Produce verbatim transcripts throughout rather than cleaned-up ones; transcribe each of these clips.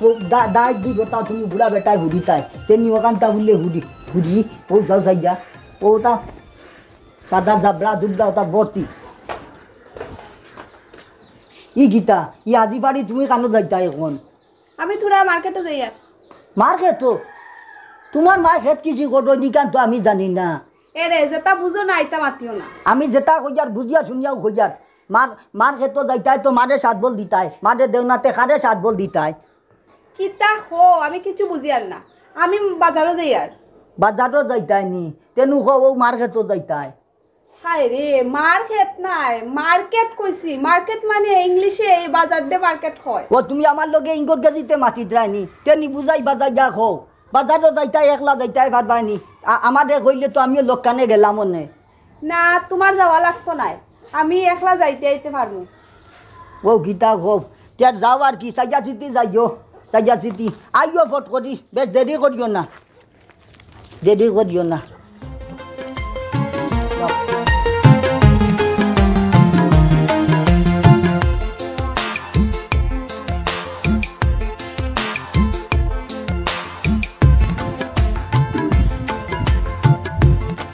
ও দা-, দায় দি বেটা তুমি বুড়া বেটায় হুড়ি তাই। তেনি ওখানতা হুড়লে হুড়ি, হুড়ি, ও যাও যাইয়া। ও তা সাদা জাবড়া জুবড়া ওটা ভর্তি। ই গীতা, ই আজি বাড়ি তুমি কানো যাইতায় এখন? আমি থুড়া মার্কেটো যাইয়ার। মার্কেটো? তুমার মায় খেত কৃষি করো নি কান তো আমি জানি না। এরে, যেতা বুঝো না, ইতা মাতিও না। আমি যেতা কইয়ার বুঝিয়া শুনিয়াউ কইয়ার। মার, মার্কেটো যাইতায় তো মারে সাত বল দিতায়, মারে দেও না তে কারে সাত বল দিতায়। কিতা কও, আমি কিচ্ছু বুঝিয়ার না। আমি বাজারো যাইয়ার। বাজারো যাইতায় নি? তেনু কও, ও মার্কেটো যাইতায়। হায় রে, মার্কেট নায়, মার্কেট কইছি। মার্কেট মানে ইংলিশে এই বাজাররে মার্কেট কয়। ও, তুমি আমার লগে ইংরেজিতে মাতিতরায় নি, তেনি বুঝাই বাজাই যা কও। বাজারো যাইতায়, একলা যাইতায় পারবায় নি। আ-, আমারে কইলে তো আমিও লগে গেলাম অনে। না, তুমার যাওয়া লাগতো নায়, আমি একলা যাইতে আইতে পারমু। ও গীতা কও, তে আর যাও আর কি, চাইয়া চিতি যাইও, চাইয়া চিতি। আইও ফট করি, বেশ দেরি করিও না। দেরি করিও না।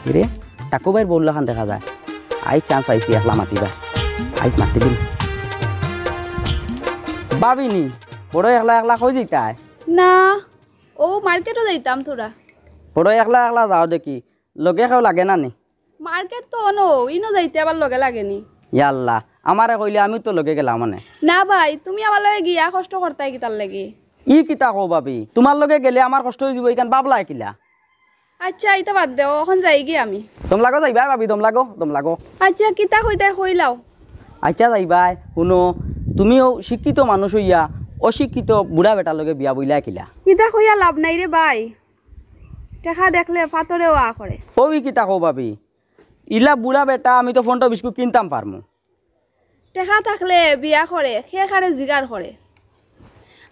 কিরে, টাকু ভাইর বউর লাখান দেখা যায়। আইজ chance পাইছি একলা মাতিবার। আইজ মাতি দিম। ভাবি নি, বড় একলা একলা কই যাইতায়? না, ও মার্কেটো যাইতাম থুড়া। বড় একলা একলা যাও দেখি, লগে কেউ লাগে না নি? মার্কেট তো অনো, ইনো যাইতে আবার লগে লাগে নি। ইয়াল্লা, আমারে কইলে আমিও তো লগে গেলাম অনে। না ভাই, তুমি আমার লগে গিয়া কষ্ট করতায় কিতার লাগি? ই কিতা কও ভাবি, তুমার লগে গেলে আমার কষ্ট অই যিবো, ইখান ভাবলায় কিলা? আচ্ছা, ইতা বাদ দেও, অখন যাইগি আমি। দম লাগো যাইবায় ভাবি, দম লাগো, দম লাগো। আচ্ছা, কিতা কইতায় কইলাও। আচ্ছা যাইবায়, হুনো, তুমিও শিক্ষিত মানুষ অইয়া অশিক্ষিত বুড়া বেটার লগে বিয়া বইলায় কিলা? ইতা কইয়া লাভ নাই রে ভাই, টেকা দেখলে পাথরেও আ করে। ও ই কিতা কও ভাবি, ইলা বুড়া বেটা আমি তো পনরো বিশ কু কিনতাম পারমু। টেকা থাকলে বিয়া করে, কে কারে জিগার করে।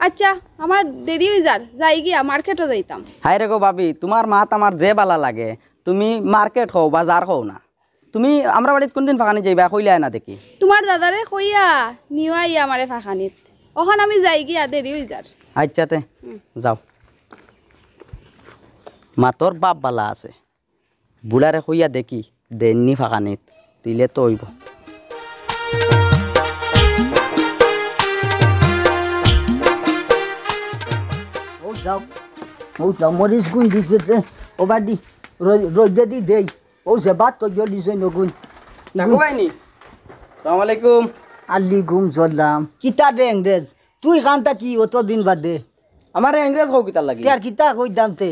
আচ্ছা, আমার দেরি অই যার, যাই গিয়া মার্কেটো যাইতাম। হায় রে গো ভাবি, তুমার মাত আমার যে বালা লাগে, তুমি মার্কেট কও, বাজার কও না। তুমি আমরার বাড়িত কুনদিন ফাঁকানিত যাইবায়, কইলায় না দেখি। তুমার দাদারে কইয়া নিও আইয়া আমারে ফাঁকানিত। অখন আমি যাই গিয়া, দেরি অই যার। আচ্ছা তে, হুম। যাও। মাতর বাপ বালা আছে। বুড়ারে কইয়া দেখি, দেইন নি ফাঁকানিত, দিলে তো অইবো। ও যাও, ও যাও, মরিচ গুন দিছে যে, ও বাদি, রই-, রইদে দি দেই, ও যে ভাত তো জল দিছে নগুন। ডাকো ভাই নি? সালাম আলাইকুম। আলাইকুম সালাম। কিতা রে ইংরেজ? তুই কান্তা কি অতদিন বাদে? আমারে ইংরেজ কও কিতার লাগি? তে আর কিতা কইতাম তে?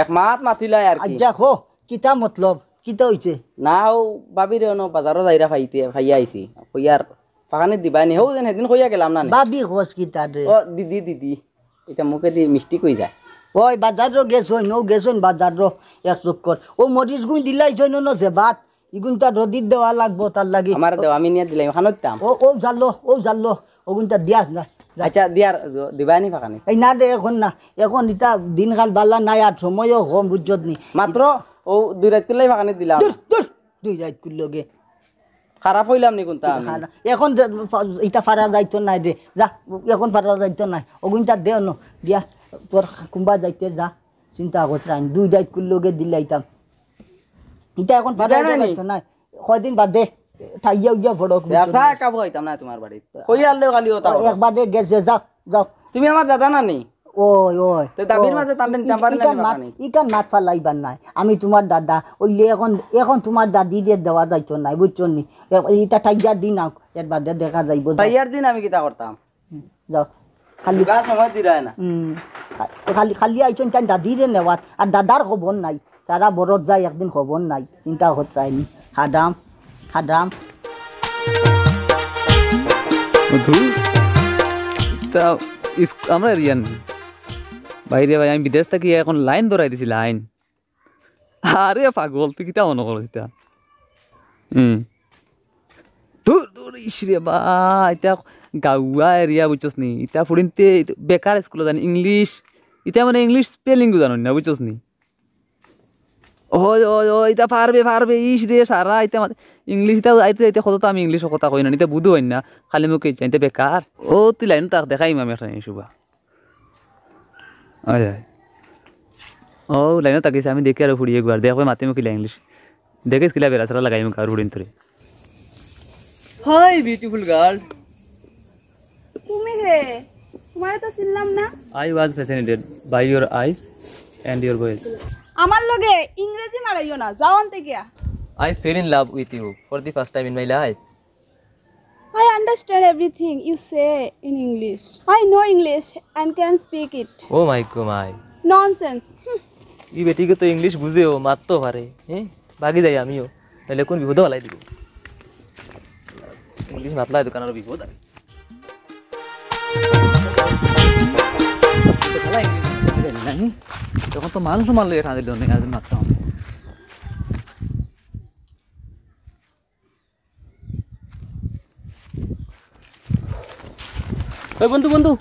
এক মাত মাতিলাই আর কি। আচ্ছা, কও, কিতা মতলব? কিতা অইছে? না, ও ভাবিরে অনো বাজারো যাইরা পাইতে, পাইয়া আইছি। কইয়ার ফাঁকানিত দিবায় নি? হউ যেন হেদিন কইয়া গেলাম না নি? ভাবি কস কিতা রে? ও দিদি, দিদি। ইটা মুখেদি মিষ্টি কই যায়। ওই বাজারো গেছইন, ও গেছইন বাজারো এক চক্কর। ও মরিচ গুন দিলাইছইন অনো যে ভাত। ইগুনতা রদিত দেওয়া লাগবো তার লাগি। আমারে দেও, আমি নিয়া দিলাই, খানো দিতাম। ও, ও জাল্লো, ও জাল্লো, ওগুনতা দিয়াস না, যা। আচ্ছা, দিয়ার, দিবায় নি ফাঁকানিত? এই না রে, এখন না, এখন ইতা দিনকাল বালা নাই, আর সময়ও কম, বুঝছত নি? মাত্র ও দুই রাইত কুল্লাই ফাঁকানিত দিলাম। দূর, দূর, দুই রাইত কুল্লগে। খারাপ অইলাম নি কুনতা আমি? খারাপ। এখন যে ফা-, ইতা ফারা যাইতো নায় রে, যা, এখন ফারা যাইতো নায়। ওগুনতা দেও ন, দিয়া, তোর কুম্বা যাইতে যা, চিন্তা করতে আইন, দুই রাইত কুল্লগে দিলাইতাম। ইতা এখন ফাটা দিবায় না নি? যাইতো না। কয়দিন বাদে ঠাইয়া উইয়া ফড়ক। ব্যবসা কাবু আইতাম না তুমার বাড়িত। কই আনলেও খালি ওটা ও, হবে। একবারে গেছে, যাও, যাও। তুমি আমার দাদা না নি? ওই, ওই, তে দাবির ওই। মাঝে টান টান ই-, ই-, টান পারি না ইকান নি মাত, বাবা নি? ইকান মাত ফালাইবার নাই। আমি তুমার দাদা, ওইলে এখন, এখন তুমার দাদিরে দেওয়া যাইতো নাই, বুঝছো নি? এ-, ইটা ঠাইয়ার দিন আউক, এর বাদে দেখা যাইবো, যাও। ঠাইয়ার দিন আমি কিতা করতাম? যাও। খালি দিবা সময় দিরায় না। হুম। খা-, খালি, খালি আইছইন তাইন দাদিরে নেওয়াত, আর দাদার খবর নাই। সারা বরত যায়, একদিন খবর নাই। চিন্তা করতায় নি। হাদাম, হাদাম। ধুর, তা ইস-, আমরা এরিয়ার নি। বাইরে ভাই, আমি বিদেশ থাকি, এখন লাইন ধরাই দিছি, লাইন। আরে পাগল, তুই কিতা মনো করস ইতা? হুম। দূর, দূর, ইস রে বা, ইতা গাউয়া এরিয়া, বুঝছস নি? ইতা ফুড়িন্তে বেকার স্কুলো যাইন, ইংলিশ, ইতা মানে ইংলিশ স্পেলিং জানইন না, বুঝছস নি? ওই, ওই, ওই, ইতা পারবে, পারবে, ইশ রে, সারা, ইতা মাত-, ইংলিশ ইতা আইতে যাইতে কত তো আমি ইংলিশো কথা কই না, ইতা বুঝো অয় না, খালি মুখে ইচ্ছা, ইতা বেকার। ও, তুই লাইনো থাক, দেখাইমু আমি একটা জিনিস উবা। ওই, ওই। ও, লাইনো থাকিস, আমি দেখি আরো ফুড়ি একবার, দেখবে মাতে মুখিলা ইংলিশ। দেখিস কিলা বেড়া ছাড়া লাগাইমু কারো ফুড়িন তোরে। Hi, beautiful girl. তুমি কে? তোমারে তো চিনলাম না। I was fascinated by your eyes and your voice. আমার লগে ইংরেজি মারাইও না, যাও অনতে গিয়া। I fell in love with you for the first time in my life. I understand everything you say in English. I know English and can speak it. Oh my God, my. Nonsense. হুম। ই বেটিকে তো ইংলিশ বুঝেও, মাততো পারে, হ্যাঁ? বাগি যাই আমিও, নাইলে কোন বিপদো ফালাই দিব। ইংলিশ মাতলা দোকানের বিপদ আর। তখন তো মানুষ মারলে এটা দিল নেই, আর মাততাম। ওই বন্ধু, বন্ধু,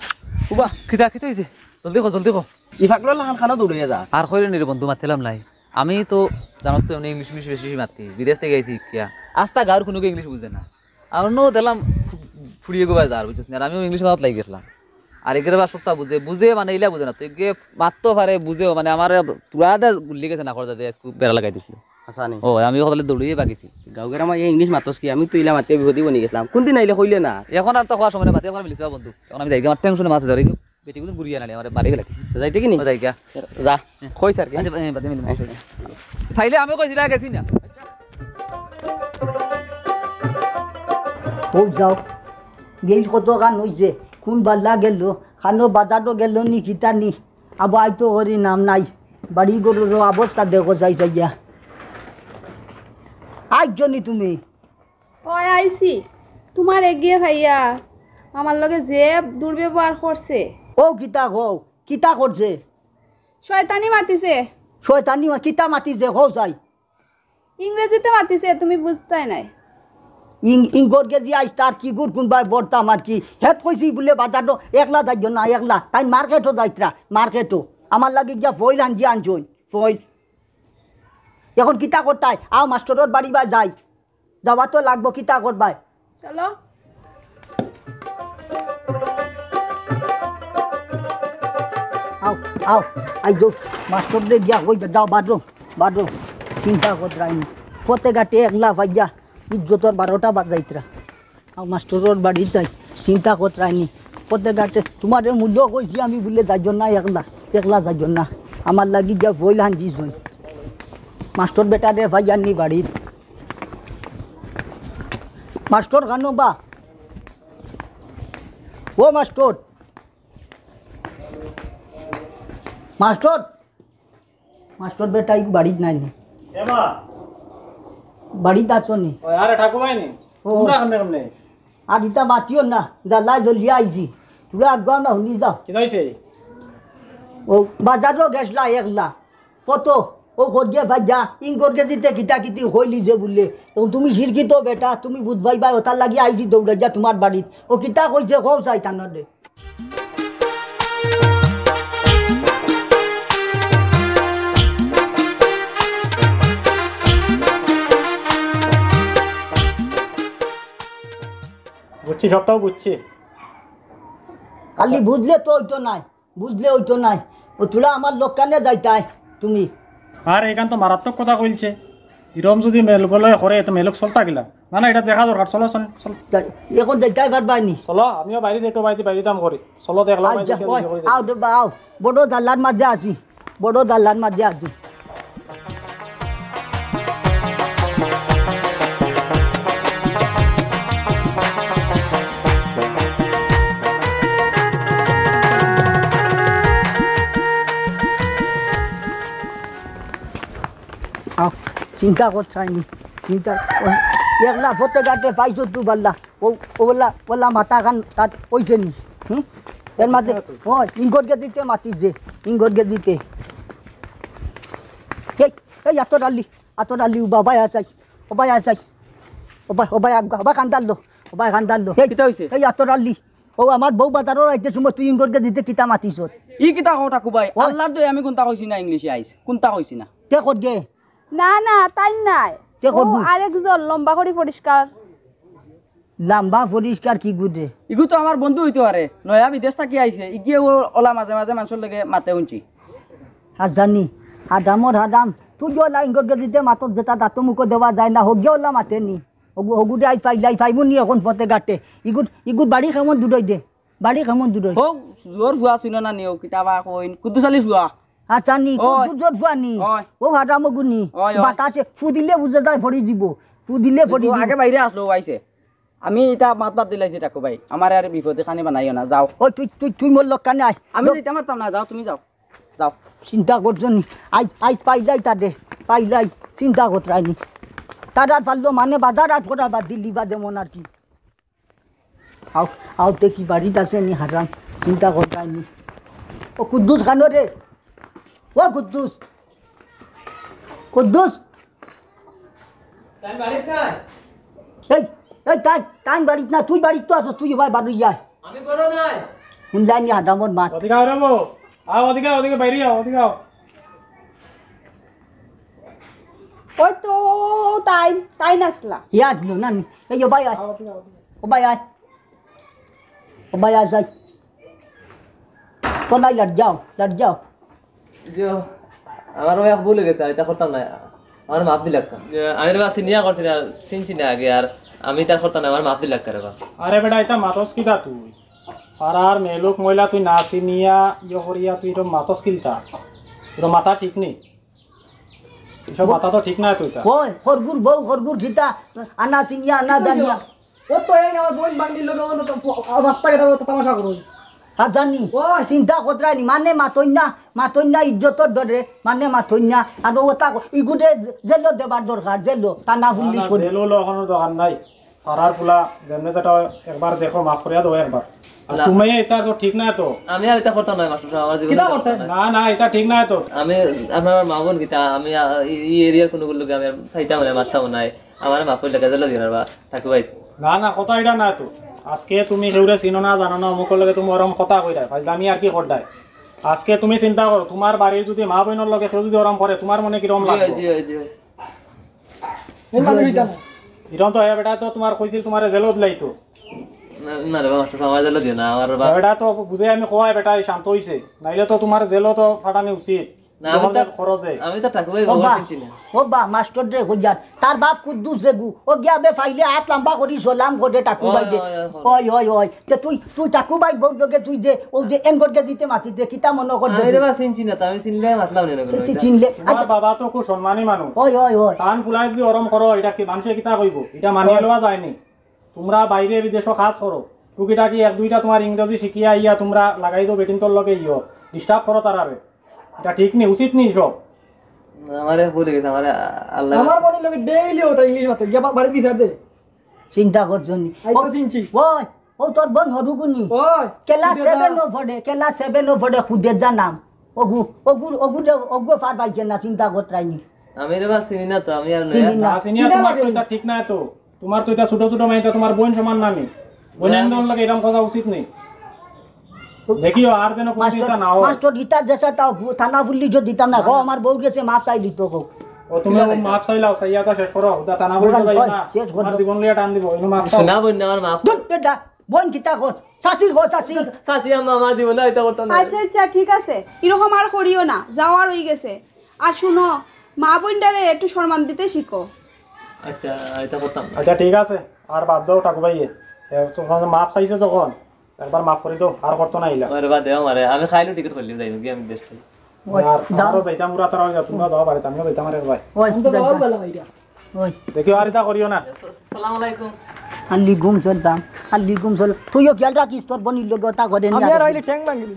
উবা। কিতা, কিতা অইছে? জলদি ক, জলদি ক। ই পাগলর লাখান খানো দৌড়াইয়া যা। আর কইরে নি রে বন্ধু, মাতিলাম নাই। আমি তো জানোস তো এমনি ইংলিশ মিশ বেশি বেশি মাতি। বিদেশ থাকি আইছি কিয়া। আস্তা গাঁওর কুনুকে ইংলিশ বুঝে না। আর অন্য দেখলাম ফু-, ফুড়িয়ে গোবায় যার, বুঝছস নি? আর আমিও ইংলিশ মাতাত লাগি গেছিলাম। আর এগের বা সবটা বুঝে, বুঝে মানে ইলা বুঝে না। তো এগে মাততো পারে, বুঝেও মানে আমার তুরা দা গুল্লি গেছে না করতে দে, আজকে বেড়া লাগাই দিছিল। হাছা নি? ও, আমি হকলে দৌড়িয়ে বাগিছি। গাঁও গেরা মাইয়া ইংলিশ মাতস কি? আমি তো ইলা মাতিয়া বিপদি বনি গেছিলাম। কোন দিন আইলে কইলে না? এখন আর তো কওয়ার সময় না, মাতি এখন মিলিছে বন্ধু। এখন আমি যাইগা, আমার টেনশনে মাথা ধরে গেল। বেটি গুলো ঘুরিয়ে আনালে, আমার বাড়ি গেলে। তো যাইতে কি নি? ও যাইগা। যা। কই স্যার কি? আচ্ছা, এ, বাদে মিলিমু। ফাইলে আমি কইছি না, গেছি না। ও যাও। গেল কত খান অইছে? কোন বাল্লা গেল? খানো বাজারও গেল নি, কিতা নি? আবো আইতো করি নাম নাই। বাড়ি ঘরর অবস্থা দেখো যাই যাইয়া। আইছো নি তুমি? ওই আইছি, তোমার এগিয়ে ভাইয়া আমার লগে যে দুর্ব্যবহার করছে। ও কিতা কও? কিতা করছে? শয়তানি মাতিছে। শয়তানি মা-, কিতা মাতিছে? কও চাই। ইংরেজিতে মাতিছে, তুমি বুঝতায় নাই। ইং-, ইংরেজি আইস তার কি গুড় কোনবায় বর্তাম আর কি। হেত কইছি বুলে বাজারো একলা যাইও না, একলা। তাই মার্কেটো যাইত্রা, মার্কেটো। আমার লাগি গিয়া ফইল আনজি আনছইন, ফইল। এখন কিতা করতায়? আও মাস্টরর বাড়ি বা যাই। যাওয়া তো লাগবো, কিতা করবায়? চলো। আও, আও, আই যাও, মাস্টর দে গিয়া কই, যাও বাথরুম, বাথরুম। চিন্তা কররায় নি। পথে ঘাটে একলা পাইয়া, ইজ্জতর বারোটা বাজাইত্রা। আও মাস্টরর বাড়িত যাই, চিন্তা কররায় নি। পথে ঘাটে তোমারে মূল্য কইছি আমি বুলে যাইও না একলা, একলা যাইও না। আমার লাগি গিয়া ফইল আনজিছইন। মাস্টর বেটারে পাইয়ার নি বাড়িত। মাস্টর খানো বা? ও মাস্টর। মাস্টর। মাস্টর বেটা ইগু বাড়িত নাই নি? এ মা। বাড়িত আছো নি? ওই, আরে ঠাকুর ভাই নি? ও। তোমরা কেমনে কেমনে? আর ইতা মাতিও না, জ্বালায় জ্বলিয়া আইছি। তোরা আগুয়াও না, হুনি যাও। কিতা অইছে? ও বাজারো গেছলা একলা। কত? ও করিয়া ভাই যা, ইংরেজিতে কিতা কিতি কইলি যে বুলে। এখন তুমি শিক্ষিত বেটা, তুমি বুঝবায় বা, ওটার লাগি আইছি দৌড়াইয়া তোমার বাড়িত। ও কিতা কইছে, কও চাই তানরে। বুঝছি, সবটাও বুঝছি। খালি বুঝলে তো অইতো নায়, বুঝলে অইতো নায়। ও তোরা আমার লোকখানে যাইতায় তুমি। আর এখান তো মারাত্মক কথা কইলছে। ইরম যদি মেলগলয় করে, তো মেলক চলতা গিলা। না, না, এটা দেখা দরকার। চলো, চলো, চলো। তাই এখন যাইতায় পারবায় নি? চলো, আমিও বাইরে যাইতো, বাইরে, বাইরে দাম করি। চলো, দেখলাম, আচ্ছা, বাইরে ওই, যাইতে আও, যাইতে। আও, বড় জালার মাঝে আছি, বড় জালার মাঝে আছি। আও, চিন্তা করছাইনি, চিন্তা কর-, একলা ফতে ঘাটে পাইছো তু বাল্লা। ও, ও বললা, বললা মাথা খান তার ওইছে নি। হুম? এর মাঝে, ও, ইঙ্গর গেজিতে মাতিছে, ইঙ্গর গেজিতে। এই, এই, আতো ডালি, আতো ডালি, ও বাবা আছাই, ও বাবা আছাই। ও বা-, ও বাবা আগ-, ও বাবা কান্দারলো, ও বাবা কান্দারলো। এই, কিতা অইছে? এই, আতো ডালি। ও আমার বউ বাজারো আইতে সময় তুই ইঙ্গর গেজিতে কিতা মাতিছ? ই কিতা কও ঠাকু ভাই? ওই। আল্লাহর দোহাই আমি কুন্তা কইছি না ইংলিশে আইস, কুন্তা কইছি না। কে কর গে? না, না, তাই নায়। কে ও করবো? আরেকজন লম্বা করি পরিষ্কার। লম্বা পরিষ্কার কি গুদে? ইগু তো আমার বন্ধু অইতে পারে, নয়া বিদেশ থাকি আইছে, ইগিয়ে ও ওলা মাঝে মাঝে মানষর লগে মাতে হুনছি। আর জানি, হাদামর হাদাম, তুই যে ওলা ইঙ্গর গেজিতে মাতত যেটা দাঁত মুখো দেওয়া যায় না, হগে ওলা মাতে নি। হগু, হগুদে আই পাইলাই, পাইবো নি এখন পথে ঘাটে। ইগুর, ইগুর বাড়ি কেমন দূর অই দে? বাড়ি কেমন দূর অই? ও, জোর ফুয়া ছিল না নি, ও কিতাবা কইন, কুদ্দুস আলীর ফুয়া। আচ্ছা নি, ওই। কুদ্দুসর ফুয়া নি? ওই। ও হারাম অগু নি? ওই, ওই। বাতাসে ফুদিলে বুঝা যায় ফড়ি যিবো। ফুদিলে ফড়ি ও যিবো। আগে বাইরে আসলো, ও আইছে। আমি ইতা মাত বাদ দিলাইছি, টাকু ভাই। আমারে আর বিপদে খানি বানাইও না, যাও। ওই তুই, তুই, তুই মোর লগ কানে আয়। আমি লগ- দিতাম পারতাম না, যাও, তুমি যাও। যাও। চিন্তা করছো নি? আইজ, আইজ পাইলাই তারে, পাইলাই। চিন্তা করতে আইনি। তার আর পারলো মানে বাজার আট করা বাদ দিলি বা যেমন আর কি। আও, আও দেখি বাড়িত আছে নি হারাম, চিন্তা করতাই নি। ও কুদ্দুস খানো রে, ও কুদ্দুস, কুদ্দুস। তাই বাড়িত নাই? এই, এই তাই, তাই বাড়িত না, তুই বাড়িত তো আছস, তুই ভাই বাড়ি যায়। আমি ঘরো নাই। শুনলাই নি হারামর মাত। ওদিকে আও রে বউ, আও ওদিকে, ওদিকে বাইরে আও, ওদিকে আও। ওই তো, তাই, তাই নাচলা। ইয়া দিল না নি। এই ও ভাই আয়। ও ভাই আয়। ও ভাই আয় যাই। তো নাই লাট যাও, লাট যাও। যে আমার ওই এক ভুল অই গেছে, আমি ইতা করতাম না। আমার মাফ দিলাক্কা। যে আমি রে বা চিনিয়া করছি না, চিনছি না আগে, আর আমি ইতা করতাম না, আমার মাফ দিলাক্কা রে বা। আরে বেটা, ইতা মাতস কিতা তুই? পাড়ার মেয়েলোক মহিলা তুই না চিনিয়া ইয়ে করিয়া তুই এরম মাতস কিলতা? তোর মাথা ঠিক নেই। এসব মাথা তো ঠিক না তুই তা। ওই, খরগুর বউ, খরগুর গীতা, আনা চিনিয়া, আনা জানিয়া। ও তো এই আমার বোন বান্ডির লগে ও তো রাস্তাঘাটে ও তো তামাশা করো। হ্যাঁ জানি। ওই। চিন্তা করতে রাইনি, মানে মাতইন না, মাতইন না ইজ্জতর ডরে, মানে মাতইন না। আর ও তা ইগুরে জেলো দেবার দরকার, জেলো, থানা পুলিশ না, করি। জেলো লওয়ানোর দরকার নাই। পাড়ার ফুলা, যেমনে যেটা হয়, একবার দেখো, মাফ করিয়া দেও একবার। আর না। তুমি এটা তো ঠিক না তো। আমি আর ইতা করতাম না, মাস্টার সাব, আমার জীবনে কিতা ইতা করতে? করতাম না। না, না, এটা ঠিক না তো। আমি, আপনার মা বোন কিতা, আমি, আ, ই, ই এরিয়ার কোনো লোক আমি আর চাইতাম না, মারতাম না। আমার মাফ করে লেখা দিল দিন আর বা, থাকো ভাই। না, না, কথা এটা না তো। আজকে তুমি কেউরে চিনো না, জানো না, অমুকর লগে তুমি ওরম কথা কইরায়, ফাইজলামি আর কি কররায়। আজকে তুমি চিন্তা করো, তোমার বাড়ির যদি মা বোনর লগে কেউ যদি ওরম করে, তোমার মনে কিরম জি, লাগবো? জি, জি। এই মানুষ ইটা না। ইরম তো হয়, বেটা তো তোমার কইছিল তোমারে জেলো দিলাইতো। না, না রে বা, মাস্টার, আমার জেলো দিও না, আমার বা- বেটা তো বুঝে আমি কওয়াই, বেটা এই শান্ত হইছে। নাইলে তো তোমার জেলো তো ফাটানি উচিত। না, আমি তো, খরচে। আমি তো টাকু ভাই ও বাবা বা, চিনছি না। ও বা, মাস্টার রে কইয়ার। তার বাপ কুদ্দুস যেগু, ও গিয়া বে ফাইলে হাত লম্বা করি সালাম করে টাকু ওই, ভাই দে। ওই, ওই, ওই। ওই, ওই, ওই। তে তুই, তুই টাকু ভাই বউর লগে তুই যে, ও যে এনগর গেজিতে মাতিস রে, কিতা মনো কর আমি দে? রে বা চিনছি না তো, আমি চিনলে মাতলাম না এরকম। সে চিনলে। তোমার বাবা তো খুব সম্মানী মানুষ। ওই, ওই, ওই। কান ফুলাই যদি ওরম করো, এটা কি মানুষে কিতা কইবো? এটা মানিয়ে ওই। লওয়া যায়নি। তোমরা বাইরে বিদেশো কাজ করো, টুকিটাকি এক দুইটা তোমার ইংরেজি শিখিয়া আইয়া তোমরা লাগাই দেও বেটিন্তর লগে ইয়ো, disturb করো তারারে। এটা ঠিক নি, উচিত নি সব। আমারে ভুলে গেছে, আমারে আল্লাহ আমার মনে লগে ডেইলি ওটা ইংলিশ মাতে গিয়া বা-, বাড়িত বিচার দে। চিন্তা করছো নি? আই তো ও, চিনছি। ওই, ও তোর বোন হরুগুনি। ওই, কেলা খুদে যা। সেভেন ও পড়ে, কেলা সেভেন ও পড়ে, খুদে যা নাম। ওগু, ওগু, ওগু দে, ওগু ফার পাইছে না, চিন্তা করতে রাইনি। আমি রে বা চিনি না তো, আমি আর চিনি নয়া। না। না, চিনি না, চিনা তোমার তো লাগে। এটা ঠিক না তো। তোমার তো এটা ছোট ছোট মেয়ে, এটা তোমার বোন সমান না নি। বোন না। একজন লাগে এরকম কথা উচিত নেই। দেখিও, আর যেন কোনোদিন মাস্টার, এটা না হয়। মাস্টার, ইটা যেসা তাও ভু-, থানা পুলিশও দিতাম না। না, গো, না। আমার বউ গেছে, মাফ চাই দিত গো। ও, তুমি না, না। মাফ চাইলাও, চাইয়া তা শেষ করো। ওটা থানা পুলিশে ওই, যাইও ওই, না। শেষ তোমার করো। জীবন লইয়া টান দিব, এনো মাফ চাও। শোনা বইন না, আমার মাফ। ধুর, বেটা, বইন কিতা কস? চাচি গো, চাচি। চাচি, আম্মা, আমার দিব না, এটা করতাম না। আচ্ছা, আচ্ছা, ঠিক আছে। এরকম আর করিও না, যাওয়ার হয়ে গেছে। আর শুনো, মা বোনটারে একটু সম্মান দিতে শিখো। আচ্ছা, এটা করতাম না। আচ্ছা, ঠিক আছে, আর বাদ দাও, টাকু ভাইয়ে। এ, তোমার মাফ চাইছে যখন, একবার মাফ করে দাও, আর করতো না ইলা। ওরে বাদ দেও আমারে, আমি খাইলো টিকিট করলি, যাই গিয়ে আমি দেশ থেকে। ওই, আর যাও। আমারও যাইতাম, ওরা তারা যাও, তোমরা যাও বাড়িতে, আমিও যাইতাম আরে ভাই। ওই, আমি তো যাও। বাবা ভালা ভাইরা। ওই। দেখিও, আর এটা করিও না। সালাম আলাইকুম। আলি ঘুম চলতাম, আলি ঘুম চল। তুইও খেয়াল রাখিস, তোর বনির লগে ওটা করে আমি নিয়ে আর আসবি। আইলে ঠ্যাং ভাঙি দিবি।